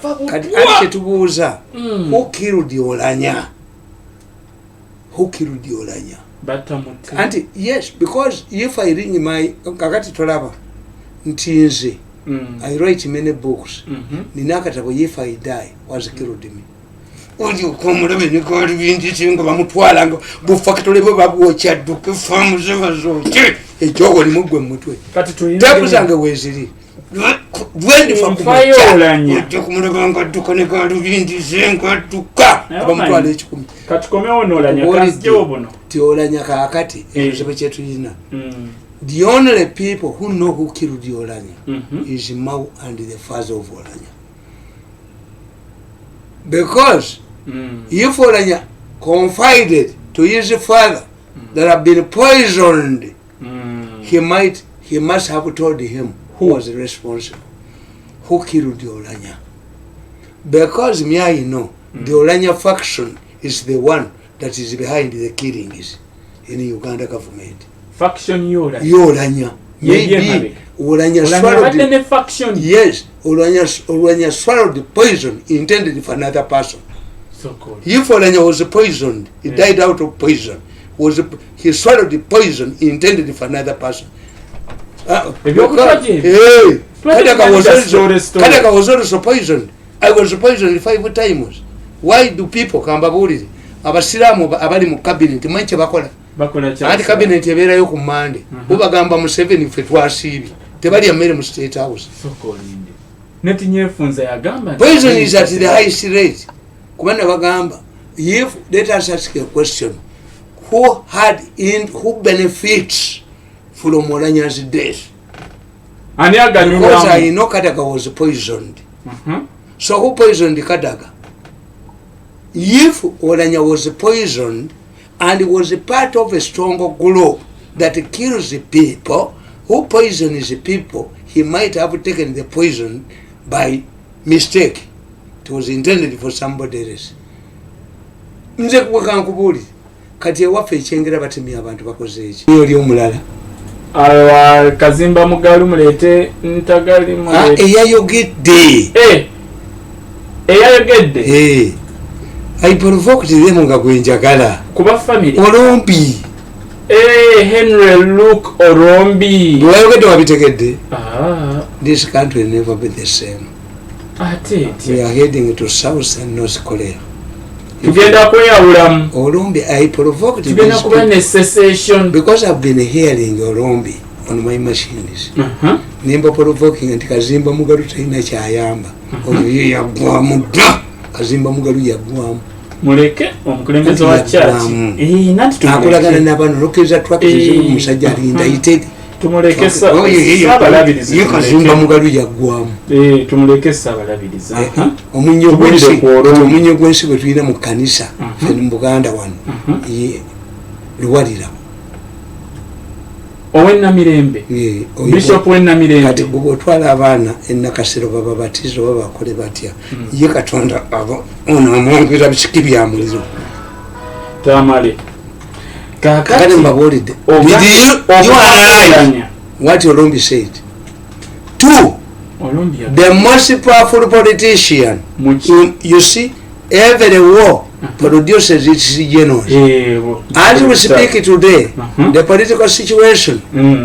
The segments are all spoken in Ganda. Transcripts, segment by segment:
Yafa Kati butwa. ati kyetubuuza, who killed Olanya? Who killed Olanya? Batamute. Anti yes, because if I ring my, kakati tolaba nti nze I write many books. Nina akatabo, If I Die Was Killed Me. Olyoka omulabe negaali bindisi nga bamutwala nga bufakitole bwe babwokya, dduka, efaamu ze bazokye, ekyogo limugwe mumutwe. Kati tulina Tapu zange weeziri lwendifa. Nfayo Olanya. Ojja kumulaba nga adduka ne galubindize nga adduka. Naye abamutwala omanyi- 100. Katukomewo n'Olanya. Kanzijewo buno. Ti Olanya kaakati ekizibu kyetulina, the only people who know who killed Olanya is Mao and the father of Olanya, because if Olanya confided to his father that have been poisoned, he must have told him who was responsible, who killed Olanya, because me, I know the Olanya faction is the one that is behind the killings in Uganda government. Faction y'Olanya? Y'Olanya. Ye Maybe emabega. Olanya Olanya swallowed abadde ne faction? Yes, Olanya swallowed the poison intended for another person. So called. If Olanya was poisoned, he died out of poison, was he swallowed the poison intended for another person. Ebyokutwa gye? Hey, Twali Kadaka was tumanyi also, story, story. Kadaka was also poisoned. I was poisoned five times. Why do people, kambabuulire, abasiraamu abali mu cabinet, manyi kye bakola? Bakola kya? Anti cabinet ebeerayo ku Mande. Bubagamba Museveni ffe twasiibye, tebalya mmere mu State House. So called. Netinyefunza yagamba nti- Poison is at the highest rate, kuba nabagamba, if let us ask a question, who had in who benefits from Olanya's death? Ani Because I aganyulwamu? know Kadaga was poisoned. So who poisoned Kadaga? If Olanya was poisoned and was a part of a strong group that kills the people, who poisons the people, he might have taken the poison by mistake. It was intended for somebody else. Nze kuwakankubuulire, kati ewaffe ekyengera batemya abantu, bakoze eki? Oli omulala. Awa Kazimba Mugalu muleete, Ntagali Ah, muleete. Eyayogedde. Eh, eyayogedde. Eh, I provoked them nga gwenjagala. Kuba family. Olombi. Eh, Henry Luke Orombi. Bwewayogedde wabitegedde? Ah, This country will never be the same. Ate We etya? are heading to South and North Korea. Tugenda kweyawulamu. Olombi, I provoked Tugenda these kuba people ne secession. Because I've been hearing Olombi on my machines. Nimba provoking nti Kazimba Mugalu talina kyayamba. Oyo ye yaggwamu dda. Kazimba Mugalu yaggwamu. Muleke omukulembeze wa church. Yaggwamu. Eh, nanti Akolagana tumuleke. n'abantu nokkiriza tracts eziri ku musajja alinda ited. Tumuleke Ssaabalabirizi. Ye Kazimba Mugalu yaggwamu. Eh, tumuleke Ssaabalabirizi. Aha. Omunyo Tugulire gwensi, ku Olombi. omunyo gwensi gwe tulina mu kanisa ffe mu Buganda wano, ye Luwalira. Ow'ennamirembe. Ye, oyo- Bishop w'ennamirembe. Kati gwe otwala abaana enakasero bababatiza oba bakole batya, ye Katonda ono amwongera bisiki bya muliro. Tamale. Kakati Kakati mbabuulidde. Did you analyze what Olombi said? Two, Olombi the most powerful politician Muki? you see, every war produces its generals. As we speak today, the political situation,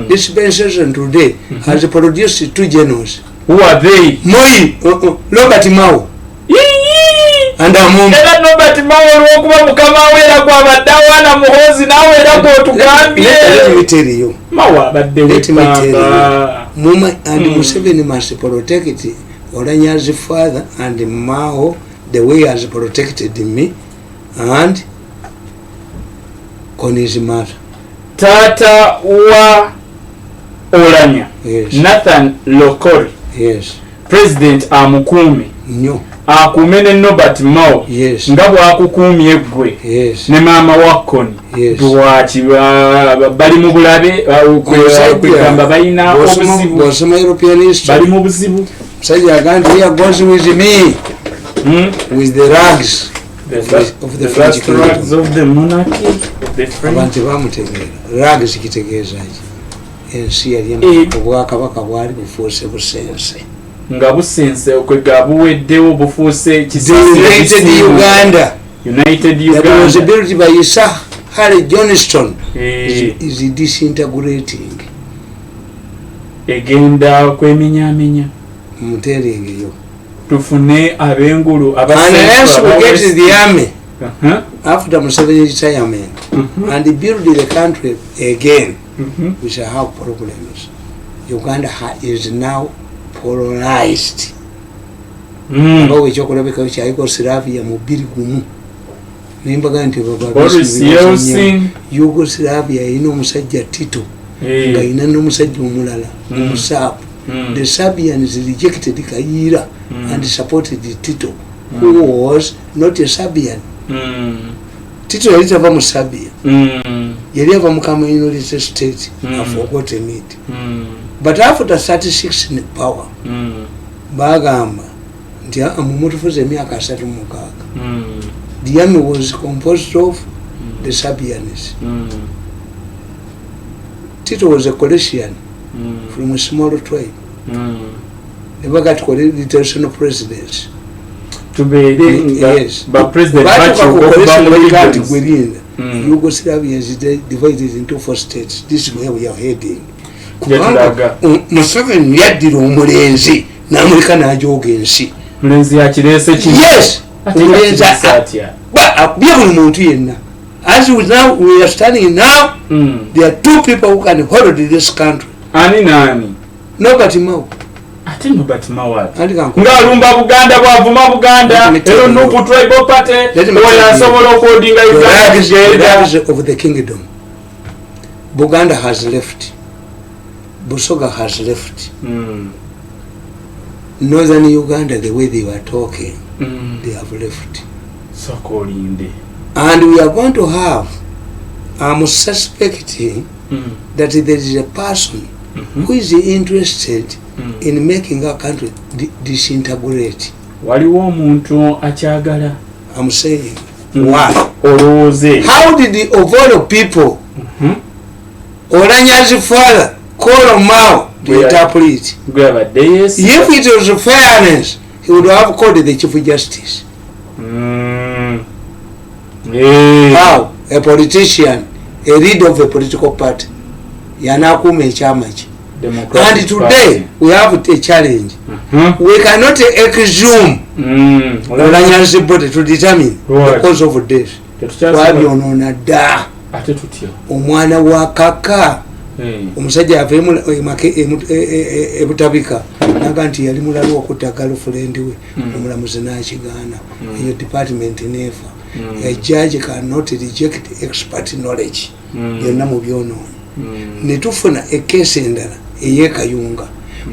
dispensation today has produced two generals. Who are they? Moi, Robert Mao Yee! and Amom. Era Nobert Mao olw'okuba mukama we era gwabadde awaana Muhoozi, naawe era gw'otugambye. Let me tell you. Mao abadde Let me tell you. wepamba. Muma and Museveni must protect Olanya's father and Mao the way he has protected me and Kony's mother. Taata wa Olanya, Nathan Lokori, president amukuume. Nnyo. Akuume ne Nobert Mao nga bw'akukuumye ggwe ne maama wa Koni. Lwaki bali mu bulabe? Omusajja, kwegamba balina obuzibu. Bw'osoma European history, Bali mu buzibu. Musajja agamba nti here goes with me with the rags of the The French last kingdom. rags of the monarchy of the French. Abantu tebamutegeera. Rags kitegeeza ki? Ensi yali obwakabaka bwali bufuuse busense. Nga busense okwega buweddewo bufuuse The United Uganda United that was Uganda built by Sir Harry Johnston is disintegrating. Egenda kwemenyamenya. I'm telling you. Tufune ab'engulu Unless we get the army Uh-huh. after Museveni's retirement and build the country again, we shall have problems. Uganda is now polarized. Nga ekyokulabikawo kya Yugoslavia mu 2001, nembaga nti Boris Yeltsin. Yugoslavia erina omusajja Tito, nga erina n'omusajja omulala omusaapu. The Serbians rejected Kayira and supported Tito, who was not a Serbian. Tito yali tava mu Serbia, yali ava mu communist state. I forgotten it. But after 36 in power, bagamba nti, "Ah, mumutufuza emyaka 36." The army was composed of the Serbians. Tito was a Croatian from a small tribe. Ne baga tukole rotational presidents. Tubeere nga Yes. ba president Batuuka ku bakyuka okuva Croatian mu bayiga nti regions. Gwerinda, Yugoslavia is divided into four states. This is where we are heading. Gye tulaga. Kubanga Museveni yaddira omulenzi n'amuleka n'ajooga ensi. Mulenzi yakireese kino. Yes. Ate Omulenzi yakireese atya? Akubye buli muntu yenna. As we now we are standing now, there are two people who can hold this country. Ani naani? Nobert Mao. Ate Nobert Mao ati Anti kanku- ng'alumba Buganda, bw'avuma Buganda. Let me tell Era you. NUP tribal party Let me tell oyo you. asobola okuholdinga The Uganda rags, the together. rags of the kingdom. Buganda has left. Busoga has left. Northern Uganda, the way they were talking, they have left. Sooka olinde. And we are going to have, I'm suspecting that there is a person who is interested in making our country disintegrate. Waliwo omuntu akyagala. I'm saying, why? Olowooza eyo. How did the, of all people, Olanya's father call Mao to interpret? Gwe abadde yeesi. If it was fairness, he would have called the Chief Justice. How? A politician, a leader of a political party, yanakuuma ekyama kye. Democratic And today Party. we have a challenge. We cannot exhume Olanya's body to determine the Right. cause of death. Tetukyasobola. Twabyonoona dda. Ate tutya? Omwana wa kaka, omusajja ava ebutabika naga nti yali mulalu okutta girlfriend we. Omulamuzi nakigaana. Eyo department nefa. A judge cannot reject expert knowledge. Byonna mu byonoona. Netufuna ekeesi endala eyekayunga,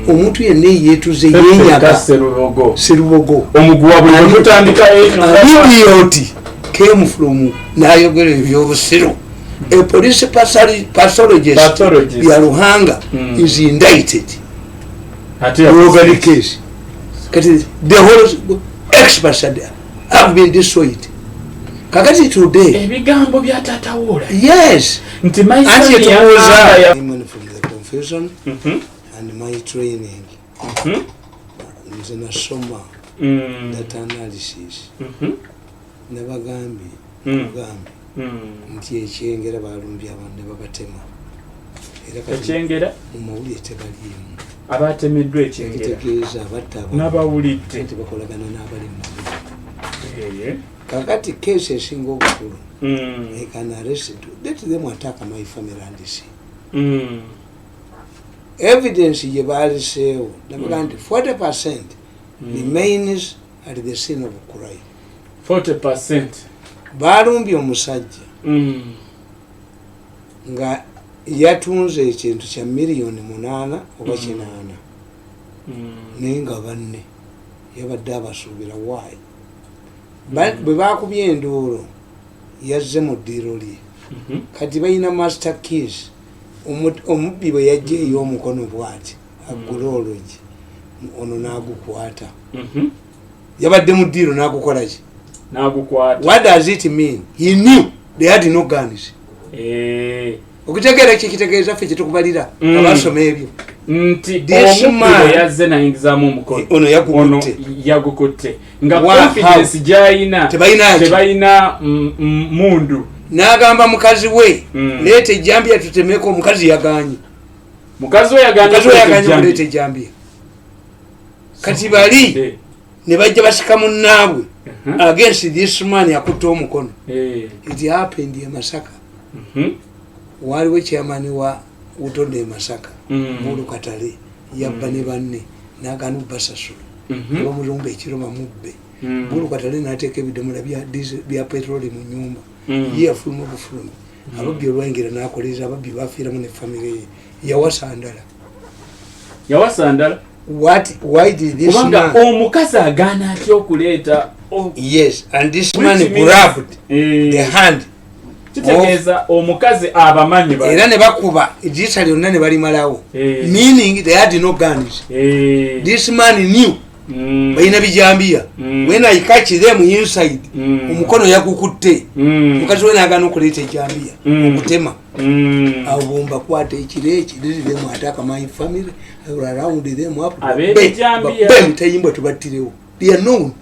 omuntu yenna eyeetuze yenyaga. Serubogo. Serubogo. Omuguwa buli bwe gutandika. Idiot came from nayogera ebyobusiru. A police pathologist, Pathologist. Byaruhanga, is indicted. Ate Robbery case. Kati the whole experts have been destroyed. Kakati today, ebigambo bya taata woola yes, nti anti my son yetubuuza yagamba from the confusion and my training, nze nasoma data analysis. Nabagambye, gambye nti ekyengera balumbye abantu ne babatema, era kati Ekyengera. mu mawulire tebaliimu. Abatemeddwa ekyengera. Ekitegeeza abatta abantu Nabawulidde. nti bakolagana n'abali mu mawulire. Kakati keesi esinga obukulu, they can arrest, let them attack my family and see evidence gye baliseewo. Nabaga nti 40% remains at the scene of crime. 40%. Balumbye omusajja nga yatunze ekintu kya miliyoni 8 oba 8, naye nga banne yabadde abasuubira. Waayi bwe bakubye enduulu, yazze mu ddiiro lye. Kati balina master keys. Omubbi bwe yajja ey'omukono bwati aggule oluggi, ono n'agukwata. Yabadde mu ddiiro n'agukola ki? N'agukwata. What does it mean? He knew they had no guns. Okitegeera ki kitegeeza? Ffe kyetukubalira abasoma ebyo. Nti omubbi yazze nayingizaamu omukono. Ono yagukutte. Yagukutte nga confidence gyayina tebalina mundu. N'agamba mukazi we, leeta ejjambiya tutemeko. Omukazi yaganye. Mukazi we yaganye okuleeta ejjambiya. Kati bali ne bajja basika munnaabwe against this man akutte omukono. It happened e Masaka. Waliwo chairman wa Utonde e Masaka, Mulu Katale, yabba ne banne n'agaana obbasasula, ne bamulumba ekiro bamubbe. Mulu Katale n'ateeka ebidomola bya petroli mu nyumba ye, yafuluma obufulumi. Ababbi olwayingira n'akoleza, ababbi bafiiramu ne famire ye. Yawasa ndala. Yawasa ndala. What, why did this man, omukazi agaana atya okuleeta? Yes, and this man grabbed the hand. Kitegeeza omukazi abamanyi. Era ne bakuba edirisa lyonna ne balimalawo, meaning they had no guns. This man knew balina bijambiya. When I catch them inside, omukono yagukutte. Mukazi we nagana okuleeta ejambiya okutema. Awo bomba kwata ekiro eki them attack my family around them up mitayimbwa tubattirewo. They are known.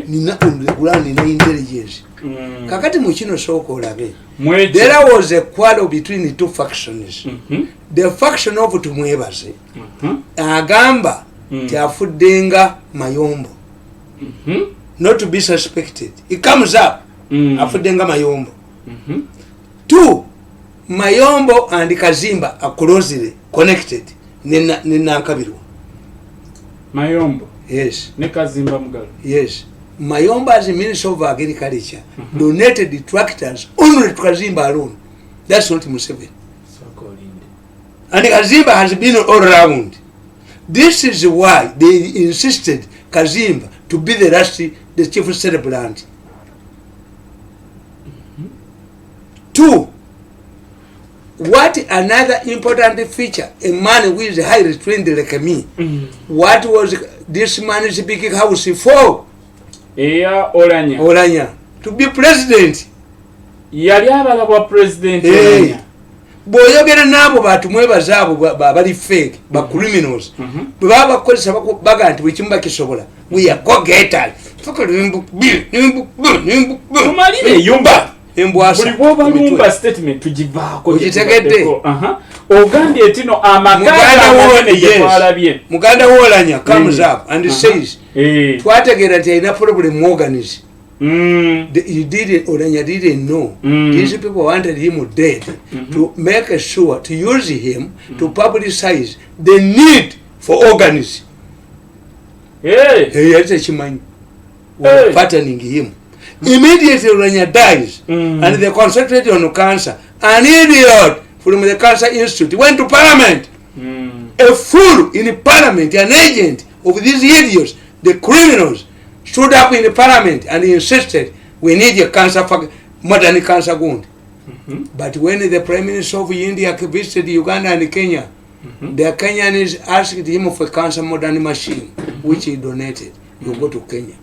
Nina on the ground, nina intelligence. Kakati mukino sooka olabe, there was a quarrel between the two factions. The faction of Tumwebaze agamba ti afudde nga mayombo, not to be suspected. It comes up, afudde nga mayombo. Two, Mayombo and Kazimba are closely connected ne Nankabirwa. Mayombo? Yes. Ne Kazimba Mugalo? Yes. Mayombo as minister of agriculture donated the tractors only to Kazimba alone. That's not Museveni. And Kazimba has been all round. This is why they insisted Kazimba to be the last, the chief celebrant. Two, what another important feature, a man who is highly trained like me, what was this man's big house for? Eya Olanya? Olanya. To be president. Yali abala bwa president. Hey. Bw'oyogera n'abo batumwebaza, abo bali fake ba criminals, bwe baba bakukozesa baga nti buli kimu bakisobola. We are go getters. Tumalire eyumba. Embwasa. Buli bwobalumba statement tugivaako. Ogitegedde? Ogambye etino amaka gyetwalabye. Muganda w'Olanya comes up and says, twategeera nti alina problem organs. He didn't, Olanya didn't know. These people wanted him dead to make sure to use him to publicize the need for organs. Hey. Yali tekimanyi. Were patterning him. Immediately Olanya dies and they concentrate on cancer. An idiot from the Cancer Institute went to parliament. A fool in parliament, an agent of these idiots, the criminals, stood up in the parliament and insisted we need a cancer, modern cancer wound. But when the Prime Minister of India visited Uganda and Kenya, the Kenyans asked him for a cancer modern machine, which he donated. You go to Kenya.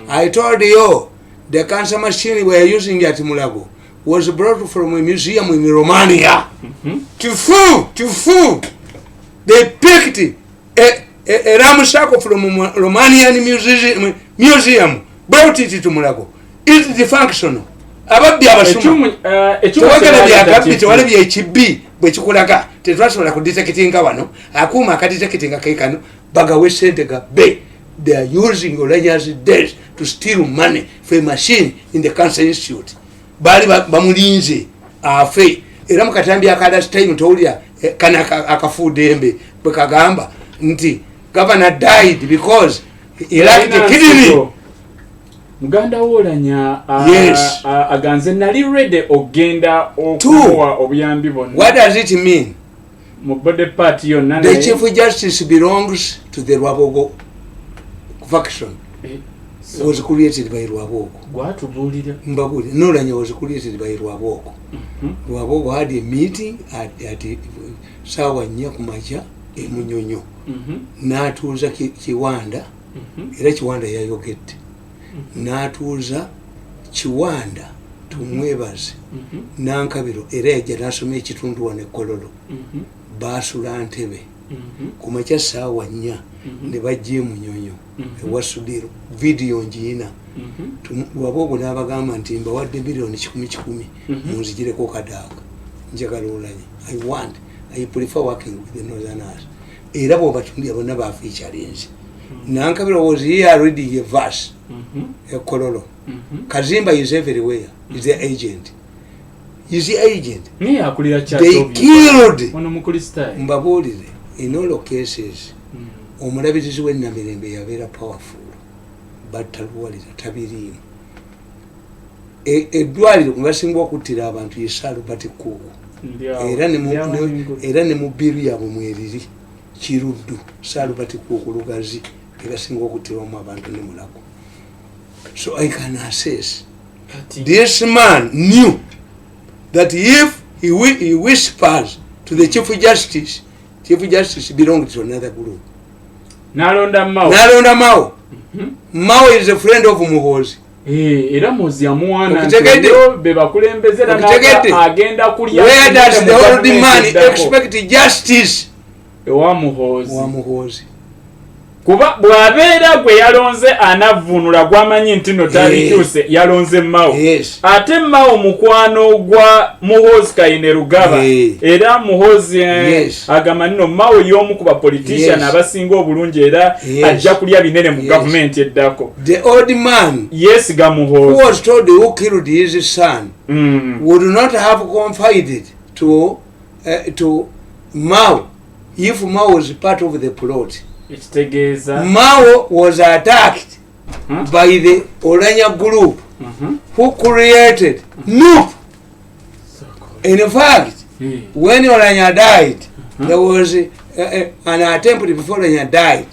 I told you, the cancer machine we are using at Mulago was brought from a museum in Romania. To fool. They picked a ramshackle from a Romanian museum, brought it to Mulago. It's dysfunctional. Ababbi abasuma. Tewagala byagabbi, tewali byekibi bwe kikulaga tetwasobola kudetectinga wano akuuma akadetectinga kekano bagawe sente gabbe. They are using Olanya's death to steal money for a machine in the Cancer Institute. Baali bamulinze afe. Era mu katambi aka last time towulira kana akafuudembe bwe kagamba nti governor died because he lacked a kidney. Muganda w'Olanya aganze nali ready ogenda okuwa obuyambi bwonna. What does it mean? Mu body part yonna. The Chief Justice belongs to the Rwabogo faction. Was created by Rwabogo. Gwatubuulira. Mbabuulira. N'Olanya was created by Rwabogo. Rwabogo had a meeting at saawa 4 ku makya e Munyonyo. N'atuuza Kiwanda, era Kiwanda yayogedde. N'atuuza Kiwanda Tumwebaze Nankabiro, era yajja n'asoma ekitundu wano e Kololo. Baasula Ntebe. Ku makya 4:00 ne bajja emunyonyo ewa Sudiro, vidiyo ngiina. Wabwogo n'abagamba nti mbawadde miliyoni 100 munzigireko Kadaga, njagala Olanya. I want, I prefer working with the northerners. Era bwobatundira bonna bafeaturinze. Nankabira was here reading a verse ekololo. Kazimba is everywhere, is the agent, is the agent. Naye akulira They killed. Ono Mukristaayo. Mbabuulire, in all cases, omulabirizi w'enamirembe yabeera powerful. Battaluwalira tabiriimu. Eddwaliro mwebasinga okuttira abantu ye Sir Robert Cook. Era ne mu biru yaabwe mweriri Kiruddu, Sir Robert Cook, Lugazi ebasinga okuttirwamu abantu ne Mulago. So I can assess this man knew that if he whispers to the Chief Justice, Chief Justice belonged to another group. Nalonda Mao. Nalonda Mao. Mao is a friend of Muhozi. Era Muhozi yamuwaana Okitegedde? Nti be bakulembeze era Okitegedde? Agenda kulya. Where does the old man expect justice? Ewa Muhozi. Wa Muhozi. Kuba bw'abeera gwe yalonze anavvuunula gwamanyi nti no talikyuse, yalonze Mao. Ate Mao mukwano gwa Muhozi Kainerugaba. Era Muhozi agamba nno Mao y'omu ku bapolitician abasinga obulungi era ajja kulya binene mu gavumenti eddako. The old man yeesiga who Muhozi. Was told who killed his son would not have confided to Mao if Mao was part of the plot. Ekitegeeza Mao was attacked by the Olanya group who created NUP. In fact, when Olanya died, there was an attempt before Olanya died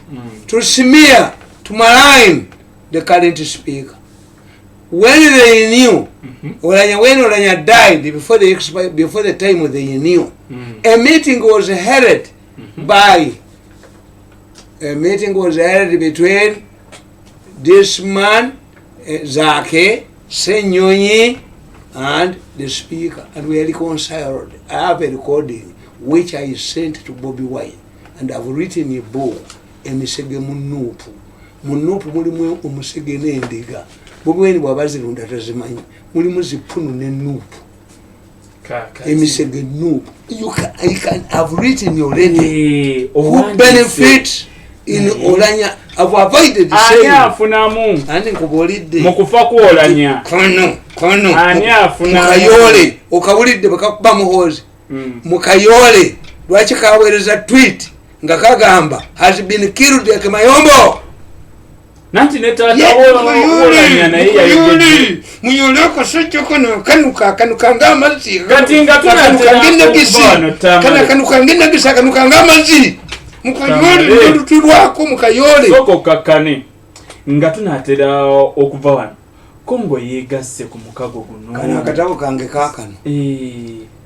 to smear, to malign the current speaker. When they knew, Olanya, when Olanya died, before the time they knew, a meeting was held between this man, Zake, Senyonyi, and the speaker, and we reconciled. I have a recording which I sent to Bobby Wine, and I've written a book, Emisege mu NUP. Mu NUP mulimu omusege n'endiga. Bobi Wine bw'aba zirunda tazimanyi. Mulimu zipunu ne NUP. Kakati. Emisege NUP. I've written already. Who Owandiise. Benefits in Olanya? I've avoided Ani saying. afunamu Ani nkubuulidde. Mu kufa kwolanya? Kano, kano. Ani afunamu? Mukayole, okawulidde bwe kakuba Muhoozi. Mukayole, lwaki kaweereza tweet nga kagamba has been killed at Mayombo? Nanti ne taata wolanya naye yayogedde. Muyole akasajja kano kanuka akanuka ng'amazzi. Kati nga Akanuka tunatera ng'ennagisi. okuva wano, Tamale. Kano akanuka ng'ennagisi, akanuka ng'amazzi. Mukayole Tamale. nolutulwako mukayole. Sooka okkakkane nga tunatera okuva wano. Kongo yeegasse ku mukago guno. Kano akatabo kange kaakano.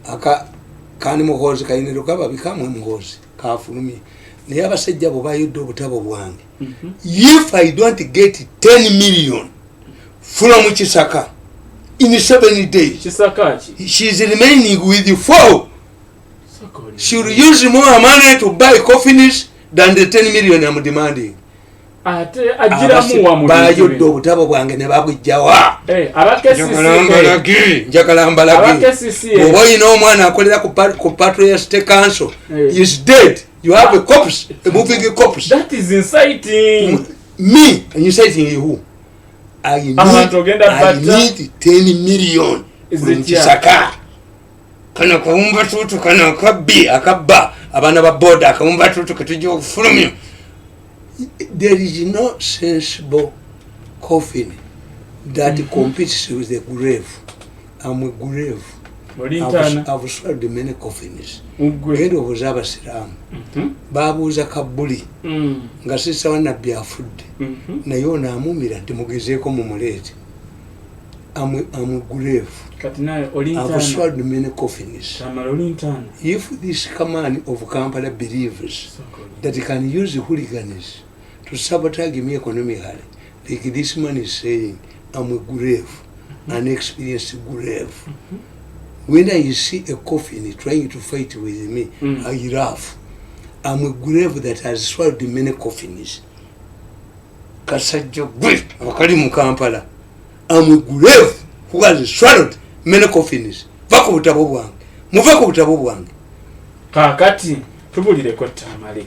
Aka kani Muhoozi Kainerugaba bikamwe Muhoozi kafulumye, naye abasajja bo bayudde obutabo bwange. If I don't get 10 million from Kisaka in 7 days, Kisaka ki? She is remaining with four. Kisaka oli- She will use more money to buy coffins than the 10 million I'm demanding. Ate agiramu wa mu bintu Bayudde bino. Obutabo bwange ne babugjawa. Aba KCCA. Njagala mbalage. Aba KCCA. Bw'oba olina omwana akolera ku Patriots State Council is dead, you have a corpse, a moving corpse. That is inciting. Me inciting who? I need, Abantu ogenda I batta. need 10 million Is from it yeah? Kisaka. Kano kawumba tutu kano akabbi akabba abaana ba boda akawumba tutu ketujja okufulumya. There is no sensible coffin that competes with the grave. I'm a grave. Oli ntaana. I've swallowed many coffins. Ugwe. Genda obuuze abasiraamu. Babuuza kabuli nga sisawa nabbi afudde, naye ono amumira nti mugezeeko mumuleete. I'm a grave. Kati naye oli I've ntaana. Swallowed many coffins. Tamale oli ntaana. If this command of Kampala believes Sooka oli- that he can use hooligans to sabotage me economically, like this man is saying, I'm a grave, an experienced grave. When I see a coffin trying to fight with me, I laugh. Am a grave that has swallowed many coffins. Kasajja gwe abakali mu Kampala, am a grave who has swallowed many coffins. Va ku butabo bwange, muve ku butabo bwange. Kaakati tubulireko, Tamale,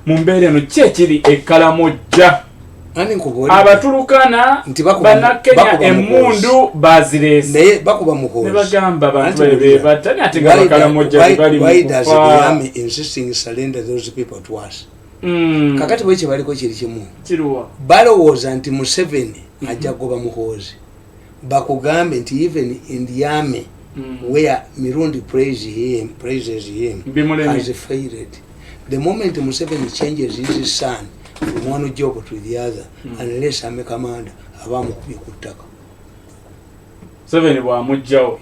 mu mbeera eno, ki ekiri Ekkalamojja? Ani nkubuulira? Abatulukana Nti bannakenya bakuba emmundu bazireese naye bakuba ne Muhoozi. bagamba abantu Anti bale wulira. bebatta, naye ate nga Abakalamojja tebali Why does the mu kufa. army insisting surrender those people to us? Kakati bwe kyebaliko kiri kimu. Kiruwa? Balowooza nti Museveni ajja kugoba Muhoozi. Bakugambe nti even in the army where Mirundi praises him Bimulemye. has failed. The moment Museveni changes his son from one job to the other, unless army commander aba amukubye ku ttaka. Museveni bw'amugjawo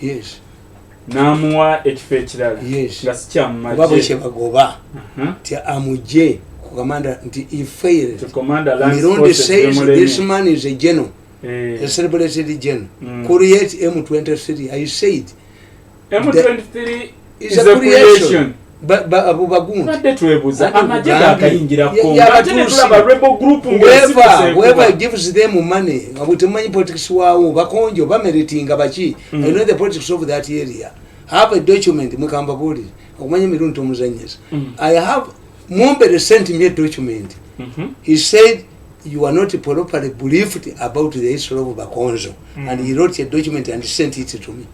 n'amuwa ekifo ekirala nga si Oba kyamumagye. Bwe kyebagoba ti amugye ku commander nti he failed. Commander land Mirundi forces says bimulemye. this man is a general, a celebrated general. Create M23. I said M23 is is a a creation. creation. Abo bagundi. Tubadde twebuuza Ate amagye nkugambye. gakayingira Kongo, ate ne yabatuusi. tulaba rebel group Whoever gives them money, nga bwe temumanyi politics waawo, bakonjo bameritinga baki. I know the politics of that area. Have a document mwekambabuulire okumanya emirundi tomuzanyisa. I have, Mumbere sent me a document. He said you are not properly briefed about the history of Bakonzo, and he wrote a document and sent it to me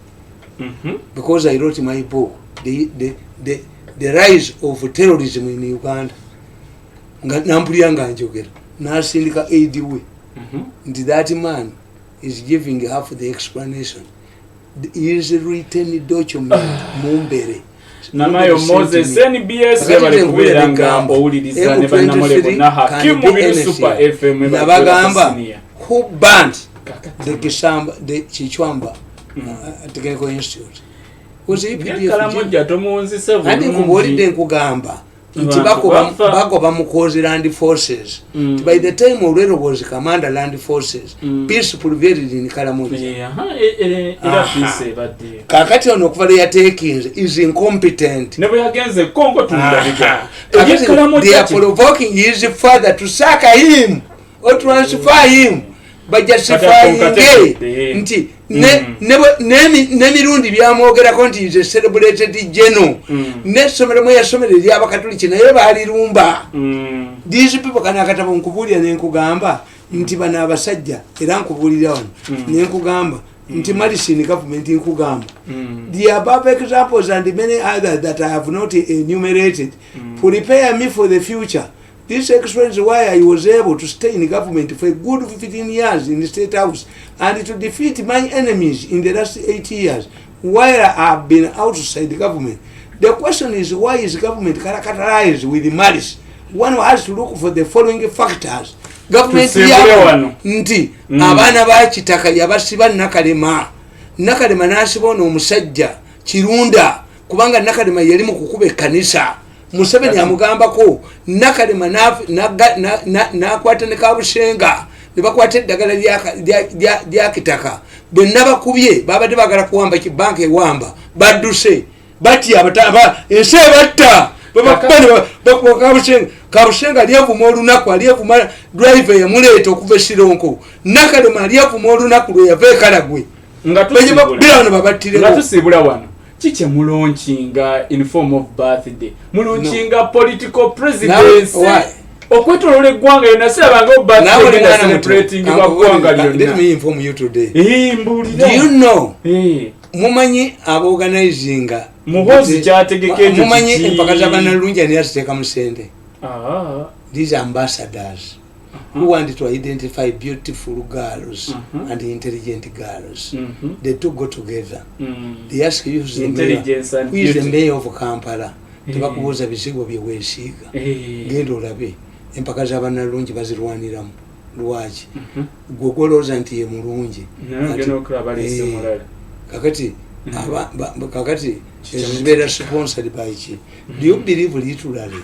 because I wrote my book, the Rise of Terrorism in Uganda. Nga nampulira nga njogera, nasindika aid we nti that man is giving half the explanation. His written document, Mumbere. Namayo Moses, NBS, yabale kubeera nga owuliriza ne bannamole bonna, Hakimu Mubiru, Super FM. Nabagamba, who burnt the Kisamba, the Kichwamba Technical Institute was UPDF. Kalamojja tomuwunzise. Anti nkubuulidde, nkugamba nti Abantu bafa. Bagoba Muhoozi land forces. By the time Olwero was commander land forces, peace prevailed in Karamoja. Era peace ebaddeyo. Kakati ono okuva lwe yatekinze is incompetent. Ne bwe yagenze Kongo tumulabiga. Kakati they are provoking his father to sack him or transfer him, bajustifyinge Kati nti n'emirundi byamwogerako nti is a celebrated general, n'essomero mwe yasomera eryabakatuliki naye baalirumba. These people, kano akatabo nkubuulira nenkugamba nti bano abasajja, era nkubuulira wano nenkugamba nti malice in government, nkugamba the above examples and many others that I have not enumerated prepare me for the future. This explains why I was able to stay in government for a good 15 years in the State House and to defeat my enemies in the last 8 years while I have been outside the government. The question is, why is government characterized with malice? One has to look for the following factors. Government Tusimbule yabo wano. Nti abaana ba Kitaka yabasiba Nakalema, Nakalema n'asiba ono omusajja Kirunda, kubanga Nakalema yali mu kukuba ekkanisa. Museveni amugambako Nakalema n'akwata ne Kabushenga ne bakwata eddagala lya Kitaka. Bwe nabakubye babadde bagala kuwamba banka, ewamba badduse batya ensi ebatta. Babakuba ne bakuba Kabushenga. Kabushenga alyevuma olunaku, alyevuma driver yamuleeta okuva Esironko. Nakalema alyevuma olunaku lwe yava Ekalagwe. Nga Bira wano nga babattirewo. Tusiibula wano, kikye mulaunchinga in form of birthday, mulaunchinga political presidency Now, why? okwetolola eggwanga yonna. Sirabangawo Nawe birthday oli genda mwana muto. celebrating bwa ggwanga Let lyonna. me inform you today. Mbuulira. Do you know, mumanyi abaorganizinga Muhoozi kyategeka ekyo Mumanyi kiki? empaka z'abannalungi ani aziteekamu sente? Ah, These ambassadors who want to identify beautiful girls and intelligent girls. The two go together. They ask you who's the mayor, Intelligence and who is the beauty. mayor of Kampala. Tebakubuuza bizigo bye weesiiga. Genda olabe empaka z'abannalungi bazirwaniramu lwaki. Gwe gwolowooza nti ye mulungi. Naye ogenda okulaba baleese mulala. Kakati kakati ezo zibeera sponsored by ki? Do you believe literally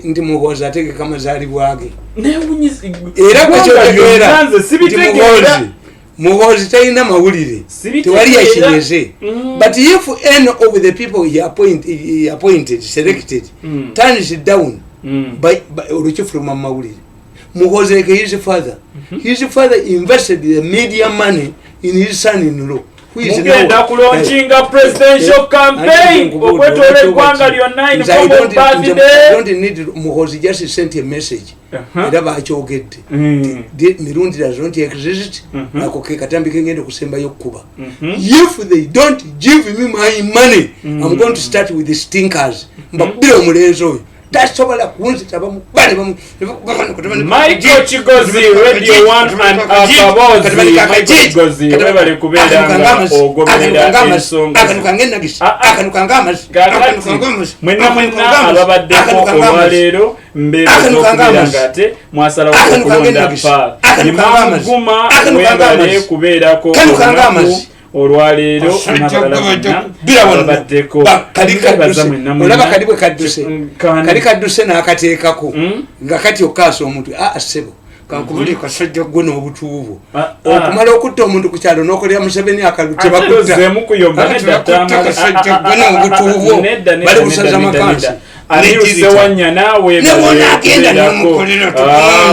nti Muhoozi ategeka mazaalibwa ge? Newunyiza- Era gwe Ggwanga kyotegeera lyonna nze nti sibitegeera. Muhoozi Muhoozi talina mawulire, tewali yakinyeze. But if any of the people he appointed, selected, turns down, olukifuluma mu mawulire. Muhoozi, like his father, his father invested the media money in his son in law. Mugenda kulaunchinga presidential campaign okwetoola eggwanga lyonna in form of birthday. Muhoozi just sent a message, era bakyogedde. Mirundi does not exist. Ako ke katambi kengenda okusembayo okukuba. If they don't give me my money, I'm going to start with the stinkers. Mbakubira omulenzi oyo, tasobola kunzita. Michael Kigozi, Radio 1 and Akabozi. Michael Kigozi, webale kubeera nga ogoberera ensonga. Kakati mwenna mwenna ababaddeko olwaleero, mbeebaza okubeera nga ate mwasalawo okulonda pa Imamu Guma. Webale kubeerako olunaku olwaleero n'abalala bonna ababaddeko. Mbeebaza mwenna mwenna. Olaba kali bwe kadduse, kali kadduse n'akateekako nga kati okaasa omuntu. Aa, ssebo, kankubuli kasajja gwe n'obutuubu okumala okutta omuntu ku kyalo n'okolera Museveni akalu. Tebakuttaemu kuyomba. Nedda. Kasajja gwe n'obutuubu bali busaza makansi. Amiru Sewanyana, Newona agenda n'omukolera.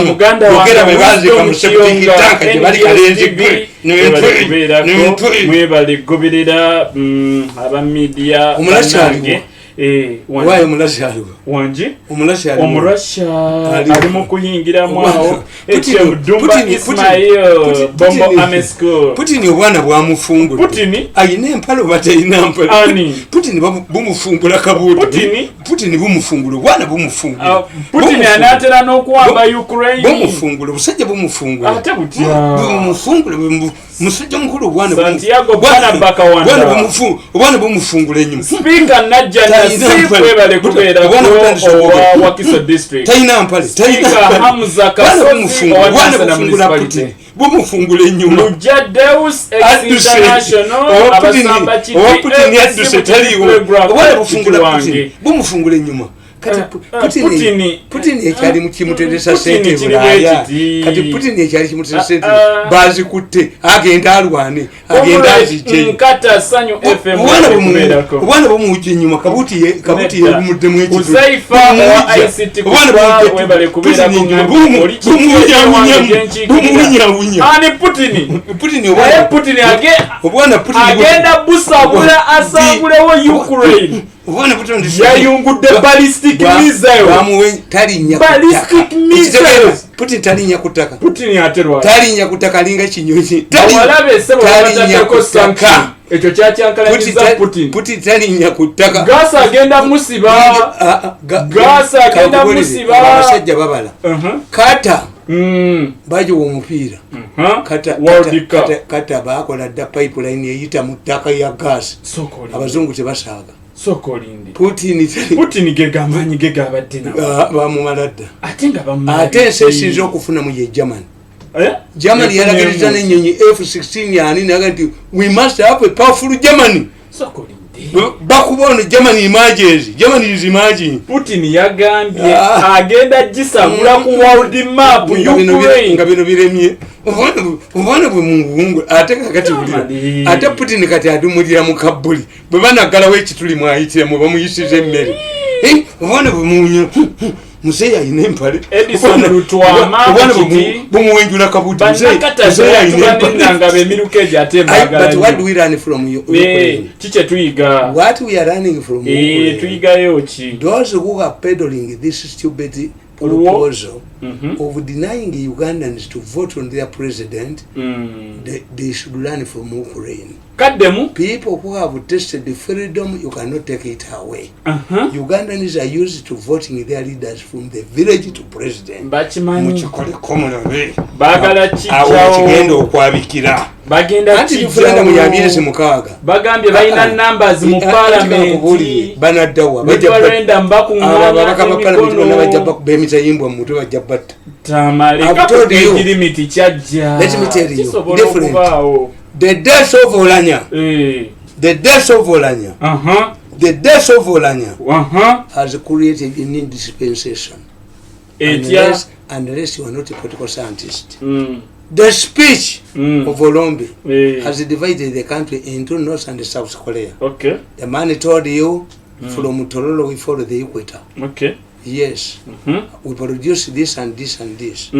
Muganda. Yogera bwe baziika mu septic tank gye bali kalenzi gwe. Kubeerako, mwebale goberera aba media. Omulasi. Bannange. Waayo omulasi aliwo? Wangi. Omulasi aliwo? Omurasha ali mu kuyingiramu awo. Putin- Dumba Ismail, Bombo Army School. Putin obwana bwamufungudde. Putin? Ayina empale oba tayina mpale? Ani? Putin bumufungula kabuuti. Putin? Putin bumufungula, obwana bumufungula. Ah, Putin Bumufungula. anaatera n'okuwamba Ukraine. Bumufungula, obusajja bumufungula. Ate butya? Bumufungula, musajja mukulu obwana Santiago Bwana Bakawanda. obwana bumufungula enyuma. Speaker Najja Talina Nasif, mpale. webale kubeerako Obwana butandise owa okwogera. Wakiso District. Talina mpale, talina Speaker mpale. Hamza Bwana Kasozi bumufungula, owa obwana Nansana bufungula. Municipality. Putin bumufungula enyuma. Lujja Deus Ex Adduse. International, Owa Putin- abasamba kiti owa Putin FC yadduse, taliiwo. Playground, Obwana bufungula wange. Putin bumufungula enyuma. Kati Putin- Putin ekyali kimuteresa Putin sente kiri Bulaaya. bwe kiti. Kati Putin ekyali kimuteresa sente, bazikutte, agenda alwane, agenda Comrade azijjeyo. Nkata Sanyu FM, Obwana kubeerako. obwana bumuwujja enyuma. Kabuti kabuti Nedda. yegumuddemu. Uzaifa owa ICT kuba webale kubeerako, ngambye oli kiki ewange gye nkiikirira. Bumuwunyawunya. Ani? Putin? Putin Naye obwana Putin obwana Putin agenda busabula, asangulewo Ukraine. Obwana Putin Yayungudde ballistic missile. Talinnya ku Ballistic ttaka. missiles. Okitegeera? Putin talinnya ku ttaka. Putin ate lwaki? Talinnya ku ttaka, alinga kinyonyi. Bawalabe ssebo Talinnya babataddeko ku sanction. ttaka. Ekyo kyakyankalanyiza Putin. Putin talinnya ku ttaka. Gasi agenda musiba. Gasi agenda Kankubuulire, musiba. abasajja babala kata bagiwa omupiira. World Cup. Kata bakola dda pipeline eyita mu ttaka ya gas. Soko olinde. Abazungu tebasaaga. Soko olinde. Putin Putin ge gamaanyi ge gabadde nawo. Bamumala dda. Ate nga bamumala. Ate ensi esinza okufunamu ye Germany. Eh? Germany yalagiriza n'ennyonyi F16 yani naga nti we must have a powerful Germany. Soko olinde. Bakuba ono, Germany emerges, Germany is emerging. Putin yagambye agenda gisagula ku world map Ukraine. Nga bino biremye. Obwana bwe munguwungu ate kakati wulira. Germany. Ate Putin kati adumulira mu kabbuli bwe banaggalawo ekituli mwayitira mwe bamuyisiza emmere. Eh, obwana bwe muwunya, muzeeyi alina empale. Edison Lutwama Obwana ku kiti. bumuwenjula kabuti. Bannakatasa yatubanenanga b'emiruka egyo ate But what do mbaagala. we learn from Ukraine? Kikye tuyiga? What we are learning from Ukraine? Tuyigayo ki? Those who are peddling this stupid proposal of denying Ugandans to vote on their president, they should learn from Ukraine. Kaddemu. People who have tasted the freedom, you cannot take it away. Ugandans are used to voting their leaders from the village to president. Bakimanyi. Mukikoleko mulabe. Baagala Awo kijjawo. kigenda okwabikira. Bagenda Anti referendum ya myezi kijjawo. 6. Bagambye balina numbers mu palamenti. Banaddawa? Referendum Abo ababaka ba palamenti bonna bajja bakuŋŋaanya bakuba emitayimbwa mu mutwe, bajja batta. Tamale. I've told you. Kaputegirimiti kyajja. Let me tell you, Kisobola different. okubaawo. The death of Olanya, the death of Olanya, the death of Olanya has created a new dispensation. Etya? Unless you are not a political scientist. The speech of Olombi has divided the country into North and South Korea. The man told you, from Tororo we follow the equator. Yes. We produce this and this and this.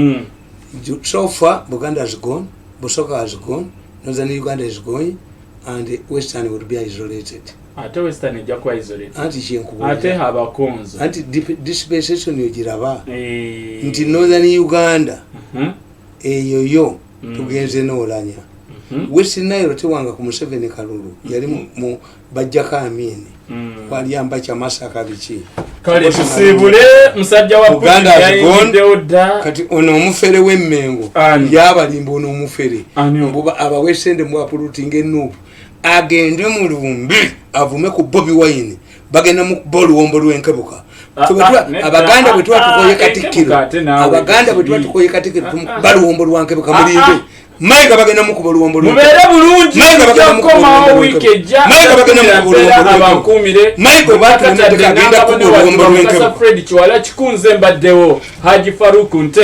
So far, Buganda has gone, Busoga has gone, Northern Uganda is going, and Western will be isolated. Ate Western ejja kuba isolated. Anti Ate kyenkubuulira. Abakonzo. Anti dispensation ogiraba nti Northern Uganda eyo yo tugenze n'Olanya. West Nile tewanga ku Museveni kalulu yali mu bajjako Amini walyamba Kyamasaka biki. Kale tusiibule musajja wa Buganda Putin has gone. yayingiddewo dda. Kati ono omufere w'Emmengo Ani? yabalimba ono omufere Ani ono? mbuba abawesende muapulutinga enuupu agende mu lumbi avume ku Bobi Wine, bagenda mukuba oluwombo lw'enkebuka. Ah, Ffe bwe ah, nedda. Abaganda bwe tuba Ah, tukoye ah, Katikkiro, enkebuka ate naawe Abaganda bwe tuba tekibi. tukoye Katikkiro, Ah, tumukuba luwombo lwa nkebuka. Ah, Mulinde, ah. Mayiga bagenda mukuba oluwombo lw'enkebuka. Mubeere bulungi. Mayiga bagenda mukuba Komawo oluwombo wiiki lw'enkebuka. ejja. Mayiga bagenda mukuba Mpeera oluwombo lw'enkebuka. abankuumire. Mayiga oba Kakatadde agenda kuba n'ababone oluwombo watu lw'enkebuka. Mukasa Fred Kiwala Kikunze, mbaddewo Haji Faruku Nte.